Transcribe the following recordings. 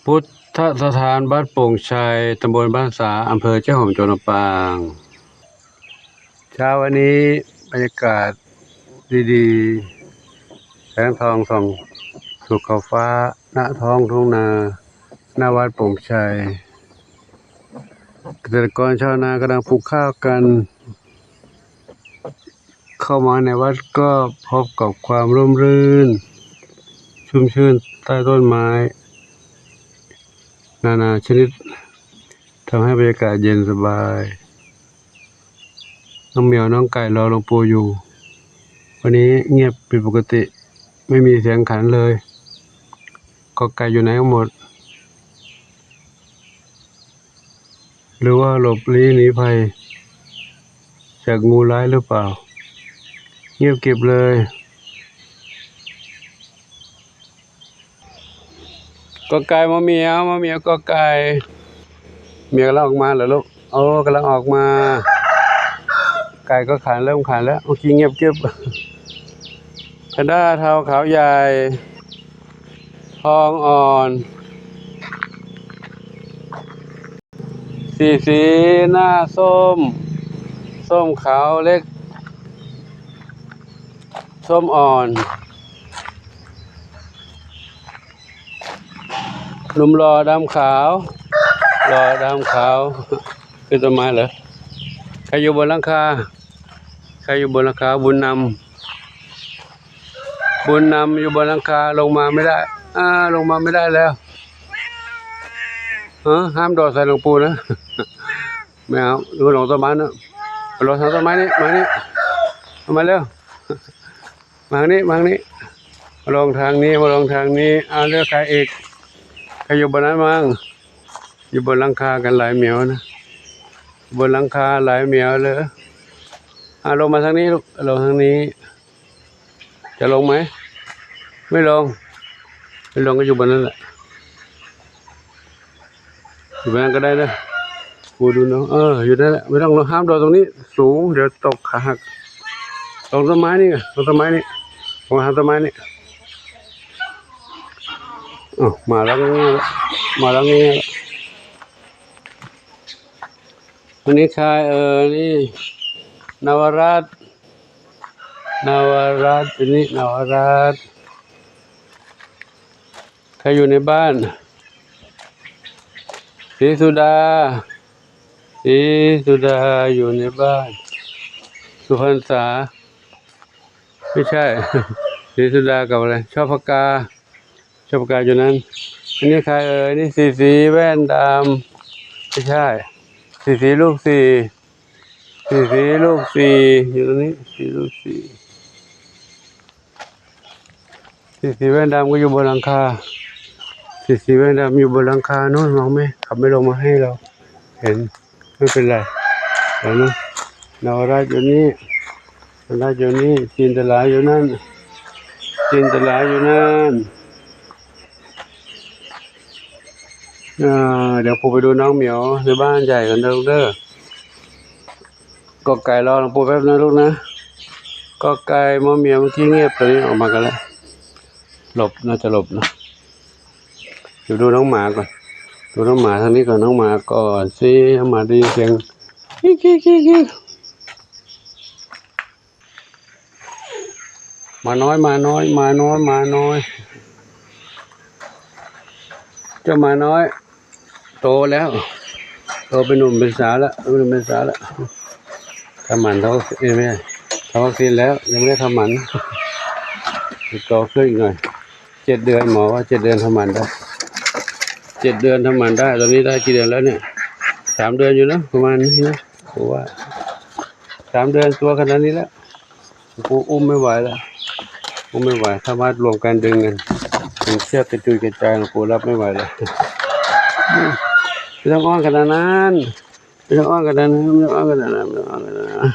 ພຸດທະສະຖານວັດໂປ່ງໄຊ, ຕຳບົນບ້ານສາ, ອຳເພີເຊໂຮມ, ຈັງຫວັດລຳປາງ. ເຊົ້າວັນນີ້ບັນຍາກາດດີໆ ແສງທອງສ່ອງສຸກເຂົ້າຟ້າ ນະທ້ອງທົ່ງນາ ນະວັດໂປ່ງໄຊ. ກະເສດຕະກອນຊາວນາກຳລັງປູກຂ້າວກັນ. ເຂົ້າມາໃນວັດກໍພົບກັບຄວາມຮົ່ມລື່ນ ຊຸ່ມຊື່ນໃຕ້ຕົ້ນໄມ້ນານາຊະນິດ ທຳໃຫ້ບັນຍາກາດເຢັນສະບາຍ. ນ້ອງໝຽວ ນ້ອງໄກ່ລໍຫຼວງປູ່ຢູ່. ວັນນີ້ງຽບຜິດປົກກະຕິ, ໄມ່ມີສຽງຂັນເລີຍ. ກໍໄກ່ຢູ່ໃນໝົດ ຫຼືວ່າຫຼົບລີ້ໜີໄພຈາກງູຮ້າຍຫຼືເປົ່າ? ງຽບກິບເລີຍ. ກໍໄກ່ ໝໍໝຽວ ໝໍໝຽວ ກໍໄກ່. ໝຽວກຳລັງອອກມາແລ້ວລູກ. ໂອ້ ກຳລັງອອກມາ. ໄກ່ກໍຂັນ ເລີ່ມຂັນແລ້ວ. ໂອເຄ ງຽບກິບ. ແພນດ້າເທົາຂາວໃຫຍ່ ທອງອ່ອນ ສີ ສີໜ້າສົ້ມ ສົ້ມຂາວເລັກ ສົ້ມອ່ອນ. ໜຸ່ມຫຼໍ່ດຳຂາວ ຫຼໍ່ດຳຂາວ ຂຶ້ນຕົ້ນໄມ້ເລີຍ. ໃຄຢູ່ບົນຫຼັງຄາ? ໃຄຢູ່ບົນຫຼັງຄາ? ບຸນນຳ ບຸນນຳຢູ່ບົນຫຼັງຄາ ລົງມາໄມ່ໄດ້. ອາ ລົງມາໄມ່ໄດ້ແລ້ວ. ຮະ ຫ້າມໂດດໃສ່ຫຼວງປູ່ນະ. ແມ່ນ ລົງຕົ້ນໄມ້ນະ. ລົງທາງຕົ້ນໄມ້ນີ້ ມານີ້ ມາເລັວ. ມາທາງນີ້ ມາທາງນີ້ ມາລົງທາງນີ້ ມາລົງທາງນີ້. ອາ ເລືອກໃຄອີກ? ໃຄຢູ່ບົນນັ້ນມັ້ງ? ຢູ່ບົນຫຼັງຄາກັນຫຼາຍໝຽວນະ. ບົນຫຼັງຄາຫຼາຍໝຽວເລີຍ. ອາ ລົງມາທາງນີ້ລູກ ລົງທາງນີ້. ຈະລົງໄໝ? ໄມ່ລົງ. ໄມ່ລົງກໍຢູ່ບົນນັ້ນແຫຼະ. ຢູ່ແມ່ນກໍໄດ້ເດີ ປູ່ດູເນາະ. ເອີ ຢູ່ນັ້ນແຫຼະ ໄມ່ຕ້ອງລົງ. ຫ້າມໂດດຕົງນີ້ ສູງ ດຽວຕົກຂາຫັກ. ຕົງຕົ້ນໄມ້ນີ້ ຕົງຕົ້ນໄມ້ນີ້ ຕົງຫາຕົ້ນໄມ້ນີ້. ເອົ້າ ມາແລ້ວ ມາແລ້ວ. ອັນນີ້ໃຄເອີຍ? ນີ້ ນະວະລັດ ນະວະລັດ ອັນນີ້ ນະວະລັດ. ໃຄຢູ່ໃນບ້ານ? ສີສຸດາ ສີສຸດາຢູ່ໃນບ້ານ. ສຸພັນສາ ໄມ່ໃຊ່ ສີສຸດາກັບອະໄລ? ຊອບພະກາ ຊອບພະກາຢູ່ນັ້ນ. ອັນນີ້ໃຄເອີຍ? ນີ້ສີ ສີແວ່ນດຳ ໄມ່ໃຊ່ ສີ ສີລູກສີ່ ສີ ສີລູກສີ່ ຢູ່ຕົງນີ້ ສີລູກສີ່. ສີ ສີແວ່ນດຳກໍຢູ່ບົນຫຼັງຄາ ສີ ສີແວ່ນດຳຢູ່ບົນຫຼັງຄາໂນ້ນ. ມອງໄໝ? ຂັບໄປລົງມາໃຫ້ລາວເຫັນ ໄມ່ເປັນໄລ. ເຫັນໄໝ? ນະວະລັດຢູ່ນີ້ ນະວະລັດຢູ່ນີ້ ຈິນຕະລາຢູ່ນັ້ນ ຈິນຕະລາຢູ່ນັ້ນ. ເອີ ດຽວປູໄປດູນ້ອງໝຽວໃນບ້ານໃຫຍ່ກ່ອນເດີລູກເດີ. ກໍໄກ່ ລໍຫຼວງປູແປັບນະລູກນະ. ກໍໄກ່ ໝໍໝຽວ ເມື່ອກີ້ງຽບ ຕອນນີ້ອອກມາກັນແລ້ວ. ຫຼົບ ໜ້າຈະຫຼົບນະ. ດຽວດູນ້ອງໝາກ່ອນ ດູນ້ອງໝາທາງນີ້ກ່ອນ. ນ້ອງໝາກ່ອນຊິ ນ້ອງໝາໄດ້ຍິນສຽງກິກໆໆໆ. ໝານ້ອຍ ໝານ້ອຍ ໝານ້ອຍ ໝານ້ອຍ ເຈົ້າໝານ້ອຍ ໂຕແລ້ວ ໂຕເປັນໜຸ່ມເປັນສາວແລ້ວ ເປັນໜຸ່ມເປັນສາວແລ້ວ. ທຳໝັນເທົ່າ ເອີຍ ແມ່ນ ເທົ່າວັກຊີນແລ້ວ ຍັງບໍ່ໄດ້ທຳໝັນ. ໂຕຂຶ້ນອີກໜ້ອຍ ເຈັດເດືອນ ໝໍວ່າເຈັດເດືອນທຳໝັນໄດ້ ເຈັດເດືອນທຳໝັນໄດ້. ຕອນນີ້ໄດ້ກີ່ເດືອນແລ້ວເນຍ? ສາມເດືອນຢູ່ນະ ປະມານນີ້ນະ ເພາະວ່າສາມເດືອນຕົວຂະໜາດນີ້ແລ້ວ. ປູອຸ້ມໄມ່ໄຫວແລ້ວ ອຸ້ມໄມ່ໄຫວ. ຖ້າມາລວມກັນດຶງກັນ ມັນເຊືອກກະຈຸຍກະຈາຍ ປູຮັບໄມ່ໄຫວແລ້ວ. ບໍ່ຕ້ອງອ້ອນຂະໜາດນັ້ນ ບໍ່ຕ້ອງອ້ອນຂະໜາດນັ້ນ ບໍ່ຕ້ອງອ້ອນຂະໜາດນັ້ນ ບໍ່ຕ້ອງອ້ອນຂະໜາດນັ້ນ.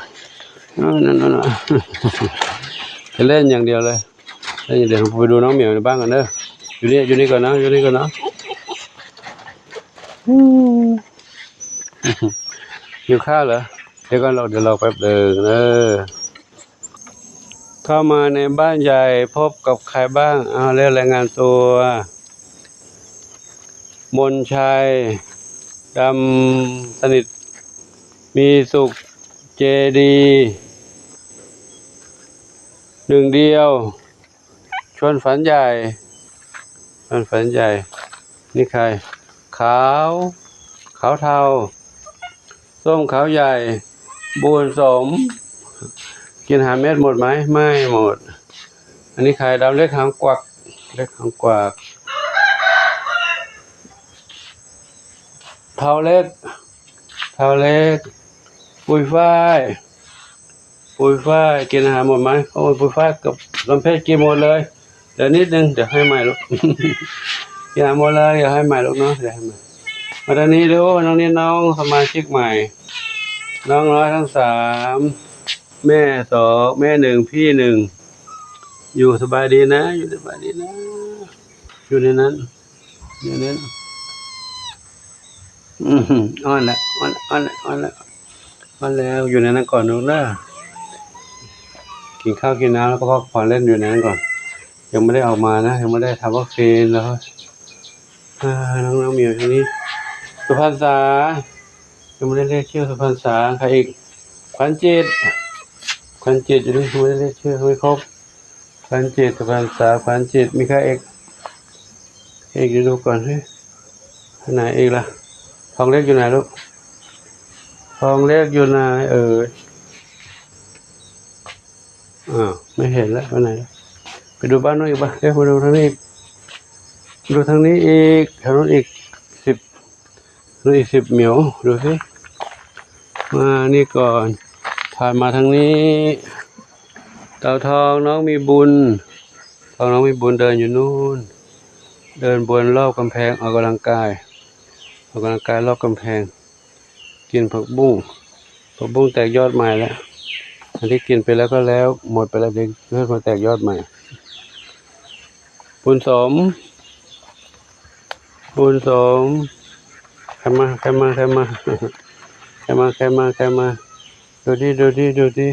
ເອີ ນັ້ນໆ ຈະເລ່ນຢ່າງດຽວເລີຍ ເລ່ນຢ່າງດຽວ. ໄປດູນ້ອງໝຽວໃນບ້ານກ່ອນເດີ. ຢູ່ນີ້ ຢູ່ນີ້ກ່ອນນະ ຢູ່ນີ້ກ່ອນນະ. ຫິວຂ້າວເຫຼື? ດຽວກ່ອນ ດຽວລໍແປັບໜຶ່ງເດີ. ເຂົ້າມາໃນບ້ານໃຫຍ່ ພົບກັບໃຄບ້າງ? ເອົາແລ້ວ ລາຍງານຕົວ. มนชัย ดำสนิท มีสุข เจดีย์หนึ่งเดียว ชวนฝันใหญ่ ชวนฝันใหญ่ นี่ใคร ขาว ขาวเทา ส้มขาวใหญ่ บูนสม กินหาเม็ดหมดไหม ไม่หมด อันนี้ใคร ดำเล็กหางกวัก เล็กหางกวัก เทาเล็ก เทาเล็ก ปุยฝ้าย ปุยฝ้าย กินอาหารหมดไหม โอ้ย ปุยฝ้ายกับลำเพชรกินหมดเลย เหลือนิดนึง เดี๋ยวให้ใหม่ลูก กินอาหารหมดเลย เดี๋ยวให้ใหม่ลูกเนาะ เดี๋ยวให้ใหม่ มาทางนี้ดู น้องนี่น้องสมาชิกใหม่ น้องน้อยทั้งสาม แม่สอง แม่หนึ่ง พี่หนึ่ง อยู่สบายดีนะ อยู่สบายดีนะ อยู่ในนั้น อยู่ในนั้น อืม อ้อนแล้ว อ้อน อ้อนแล้ว อ้อนแล้ว อ้อนแล้ว อยู่ในนั้นก่อนลูกเด้อ กินข้าวกินน้ำแล้วก็พักผ่อนเล่นอยู่ในนั้นก่อน ยังไม่ได้ออกมานะ ยังไม่ได้ทำวัคซีนแล้ว อ่า น้องๆ มีอยู่ทางนี้ สุพรรณษา ยังไม่ได้เรียกชื่อสุพรรณษา ใครอีก ขวัญจิต ขวัญจิตอยู่นี่ ยังไม่ได้เรียกชื่อ ไม่ครบ ขวัญจิต สุพรรณษา ขวัญจิต มีใครอีก อีก เดี๋ยวดูก่อนสิ ไปไหนอีกล่ะ ทองเล็กอยู่ไหนลูก ทองเล็กอยู่ไหนเอ่ย อ้าว ไม่เห็นแล้ว ไปไหนแล้ว ไปดูบ้านนู้นอีกปะ เดี๋ยวมาดูทางนี้อีก ดูทางนี้อีก แถวนู้นอีกสิบ ดูอีกสิบเหมียว ดูสิ มานี่ก่อน ผ่านมาทางนี้ เต่าทองน้องมีบุญ เต่าทองน้องมีบุญเดินอยู่นู่น เดินวนรอบกำแพง ออกกำลังกาย ออกกำลังกายรอบกำแพง กินผักบุ้ง ผักบุ้งแตกยอดใหม่แล้ว อันที่กินไปแล้วก็แล้ว หมดไปแล้ว เดี๋ยวเพิ่มมาแตกยอดใหม่ บุญสม บุญสม ใครมา ใครมา ใครมา ใครมา ใครมา ใครมา ดูดิ ดูดิ ดูดิ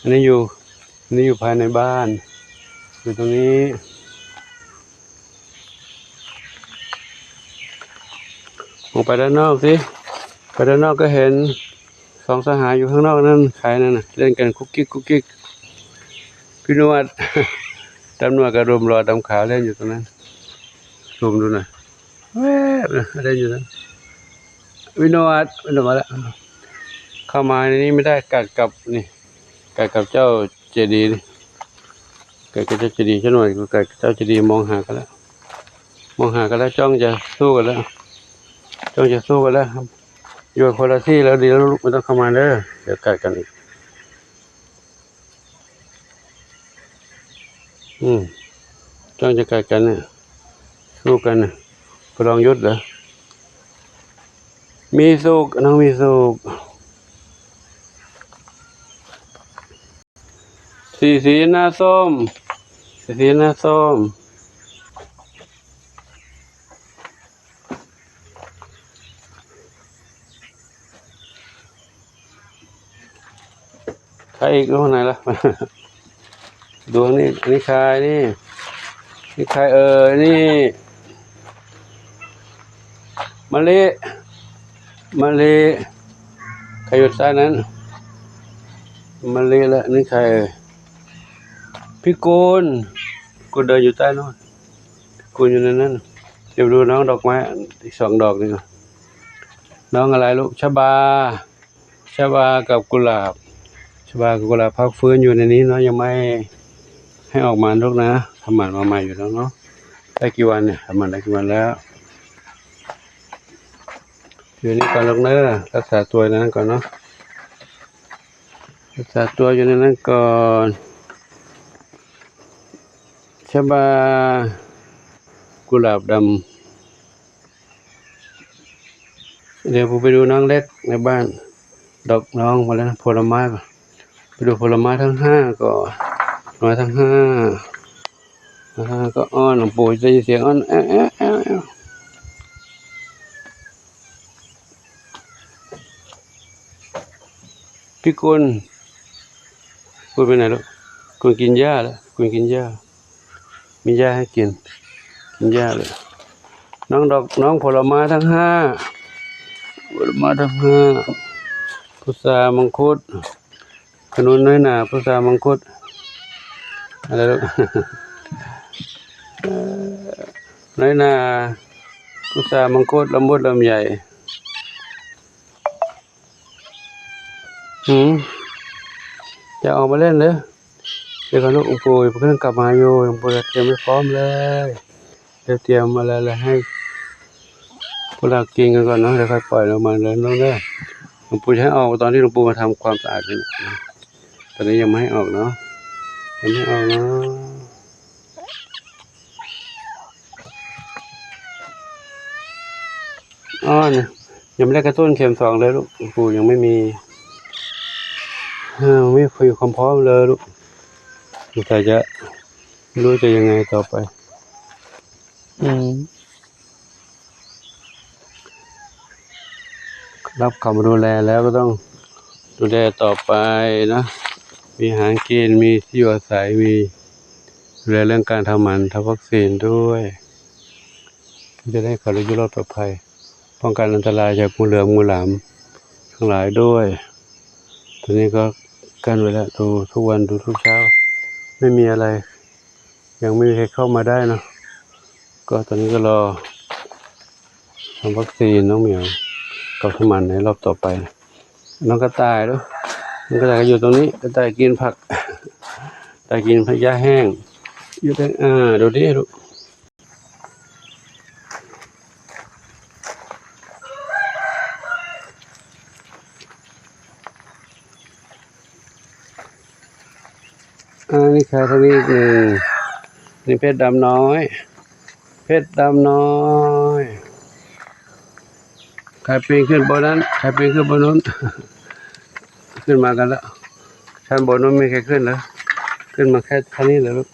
อันนี้อยู่ อันนี้อยู่ภายในบ้าน อยู่ตรงนี้ ออกไปด้านนอกสิ ไปด้านนอกก็เห็นสองสหายอยู่ข้างนอกนั่น ใครนั่นน่ะ เล่นกันกุ๊กกิ๊กกุ๊กกิ๊ก พี่หนวด ตำหนวดกับหนุ่มหล่อตำขาวเล่นอยู่ตรงนั้น ซูมดูหน่อย แวบนะ เล่นอยู่นั้น พี่หนวด พี่หนวดมาแล้ว เข้ามาในนี้ไม่ได้ กัดกับนี่ กัดกับเจ้าเจดีย์นี่ กัดกับเจ้าเจดีย์ เจ้าหนวดกัดกับเจ้าเจดีย์ มองหากันแล้ว มองหากันแล้ว จ้องจะสู้กันแล้ว จ้องจะสู้กันแล้วครับ อยู่คนละที่แล้ว ดีแล้วลูก ไม่ต้องเข้ามาเด้อ เดี๋ยวกัดกันอีก อืม จ้องจะกัดกันเนี่ย สู้กันเนี่ย ประลองยุทธเหรอ มีสุข น้องมีสุข สีสีหน้าส้ม สีสีหน้าส้ม ใครอีก ดูข้างในละ ดูนี่ อันนี้ใครนี่ นี่ใครเอ่ย นี่ มะลิ มะลิ ใครอยู่ใต้นั้น มะลิ และนี่ใครเอ่ย พิกุล กุลเดินอยู่ใต้โน่น พิกุลอยู่ในนั้น เดี๋ยวดูน้องดอกไม้อีกสองดอกนี่ก่อน น้องอะไรลูก ชบา ชบากับกุหลาบ ชบากับกุหลาบพักฟื้นอยู่ในนี้เนาะ ยังไม่ให้ออกมาลูกนะ ทำหมันมาใหม่อยู่แล้วเนาะ ได้กี่วันเนี่ย ทำหมันได้กี่วันแล้ว อยู่นี่ก่อนลูกเด้อ รักษาตัวในนั้นก่อนเนาะ รักษาตัวอยู่ในนั้นก่อน ชบา กุหลาบดำ เดี๋ยวผมไปดูน้องเล็กในบ้าน ดอกน้องมาแล้วนะ ผลไม้ก่อน ไปดูผลไม้ทั้งห้าก่อน ผลไม้ทั้งห้า อ่า ก็อ้อน หลวงปู่จะยินเสียงอ้อน แอ๊ว แอ๊ว แอ๊ว แอ๊ว พิกุล กุลไปไหนลูก กุลกินหญ้าแล้ว กุลกินหญ้า มีหญ้าให้กิน กินหญ้าเลย ນ້ອງດອກ ນ້ອງຜົນລະໄມ້ທັງຫ້າ ຜົນລະໄມ້ທັງຫ້າ ພຸດຊາ ມັງຄຸດ ຂະໜູນ ນ້ອຍໜາ ພຸດຊາ ມັງຄຸດ ອະໄລລູກ ນ້ອຍໜາ ພຸດຊາ ມັງຄຸດ ລຳບຸດ ລຳໄຍ. ຫືມ ຢ່າອອກມາຫຼິ້ນເດີ ດຽວກ່ອນລູກ ປູເພິ່ນກັບມາຢູ່ ປູຕຽມໄວ້ພ້ອມເລີຍ ດຽວຕຽມມາແລ້ວ ແລ້ວໃຫ້ພວກລາວກິນກັນກ່ອນເນາະ ແລ້ວຄ່ອຍປ່ອຍລວງມາເດີລູກເດີ. ຫຼວງปู่ຈະໃຫ້ອອກຕອນທີ່ຫຼວງปู่ມາທຳຄວາມສະອາດນີ້ນະ ຕອນນີ້ຍັງບໍ່ໃຫ້ອອກເນາະ ຍັງບໍ່ໃຫ້ອອກເນາະ. ອ້ອນ ຍັງບໍ່ໄດ້ກະຕຸ້ນເຂັມສອງເລີຍລູກ ປູຍັງໄມ່ມີ ເອີ ມີຄວາມພ້ອມເລີຍລູກ ສົງໄສຈະ ບໍ່ຮູ້ຈະຍັງໄງຕໍ່ໄປ ອືມ ຮັບຄຳດູແລແລ້ວກໍຕ້ອງດູແລຕໍ່ໄປເນາະ ມີອາຫານກິນ ມີທີ່ຢູ່ອາໄສ ມີ ດູແລເລື່ອງການທຳໝັນ ທຳວັກຊີນດ້ວຍ ເພື່ອຈະໄດ້ເຂົ້າໄດ້ຢູ່ລອດປອດໄພ ປ້ອງກັນອັນຕະລາຍຈາກງູເຫຼືອມງູຫຼາມທັງຫຼາຍດ້ວຍ. ຕອນນີ້ກໍກັ້ນໄວ້ແລ້ວ ດູທຸກວັນ ດູທຸກເຊົ້າ ໄມ່ມີອະໄລ ຍັງໄມ່ມີໃຄເຂົ້າມາໄດ້ເນາະ. ກໍຕອນນີ້ກໍລໍທຳວັກຊີນນ້ອງໝຽວກັບທຳໝັນໃນລອບຕໍ່ໄປ. ນ້ອງກະຕ່າຍເດີ ນ້ອງກະຕ່າຍກໍຢູ່ຕົງນີ້ ກະຕ່າຍກິນຜັກ ກະຕ່າຍກິນຫຍ້າແຫ້ງ ຢູ່ແຕ່ ອ່າ ດູດີລູກ. ອາ ນີ້ຂາຍທາງນີ້ອີກໜຶ່ງ ນີ້ເພັດດຳນ້ອຍ ເພັດດຳນ້ອຍ ຂາຍປີ້ງຂຶ້ນບໍ່ນັ້ນ ຂາຍປີ້ງຂຶ້ນບໍ່ນັ້ນ ຂຶ້ນມາກັນແລ້ວ ຊັ້ນບໍ່ນັ້ນມີໃຄຂຶ້ນເດີ ຂຶ້ນມາແຄ່ທາງນີ້ແຫຼະລູກ.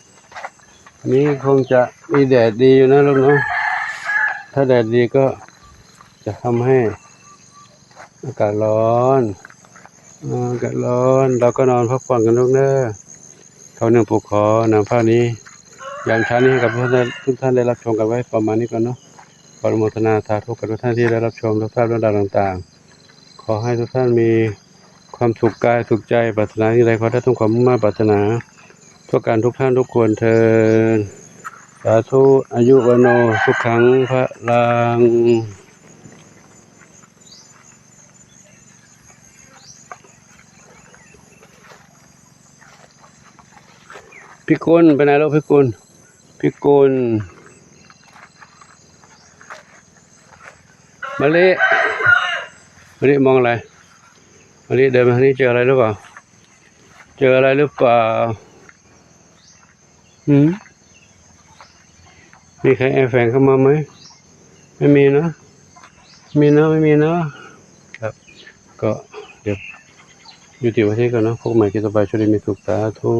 ນີ້ຄົງຈະມີແດດດີຢູ່ນະລູກເນາະ ຖ້າແດດດີກໍຈະທຳໃຫ້ອາກາດຮ້ອນ ອາກາດຮ້ອນ ເຮົາກໍນອນພັກຜ່ອນກັນລູກເດີ. ເທົ່າໜຶ່ງປູຂໍນຳພາບນີ້ ຍາມເຊົ້ານີ້ໃຫ້ກັບທຸກທ່ານ ທຸກທ່ານໄດ້ຮັບຊົມກັນໄວ້ປະມານນີ້ກ່ອນເນາະ. ຂໍອະນຸໂມທະນາສາທຸກັບທຸກທ່ານທີ່ໄດ້ຮັບຊົມ ຮັບຊາບເລື່ອງລາວຕ່າງໆ. ຂໍໃຫ້ທຸກທ່ານມີຄວາມສຸກກາຍສຸກໃຈ ປາດຖະໜາສິ່ງໃດຂໍໄດ້ສົມຄວາມມຸ່ງມາດປາດຖະໜາທົ່ວກັນທຸກທ່ານທຸກຄົນເທີ້ນ ສາທຸ. ອາຍຸ ວັນໂນ ສຸຂັງ ພະລັງ. ພິກຸນ ໄປໄຫນລູກ ພິກຸນ? ພິກຸນ ມະລິ ມະລິມອງອະໄລ? ມະລິເດີນມາທາງນີ້ ເຈີອະໄລຫຼືເປົ່າ? ເຈີອະໄລຫຼືເປົ່າ? ຫືມ ມີໃຄແອບແຝງເຂົ້າມາໄໝ? ໄມ່ມີເນາະ ມີເນາະ ໄມ່ມີເນາະ. ຄັບ ກໍດຽວ ຢຸດຕິໄວ້ເທົ່ານີ້ກ່ອນເນາະ ພົບກັນໃໝ່ຄລິບຕໍ່ໄປ ໂຊກດີມີສຸກ ສາທຸ.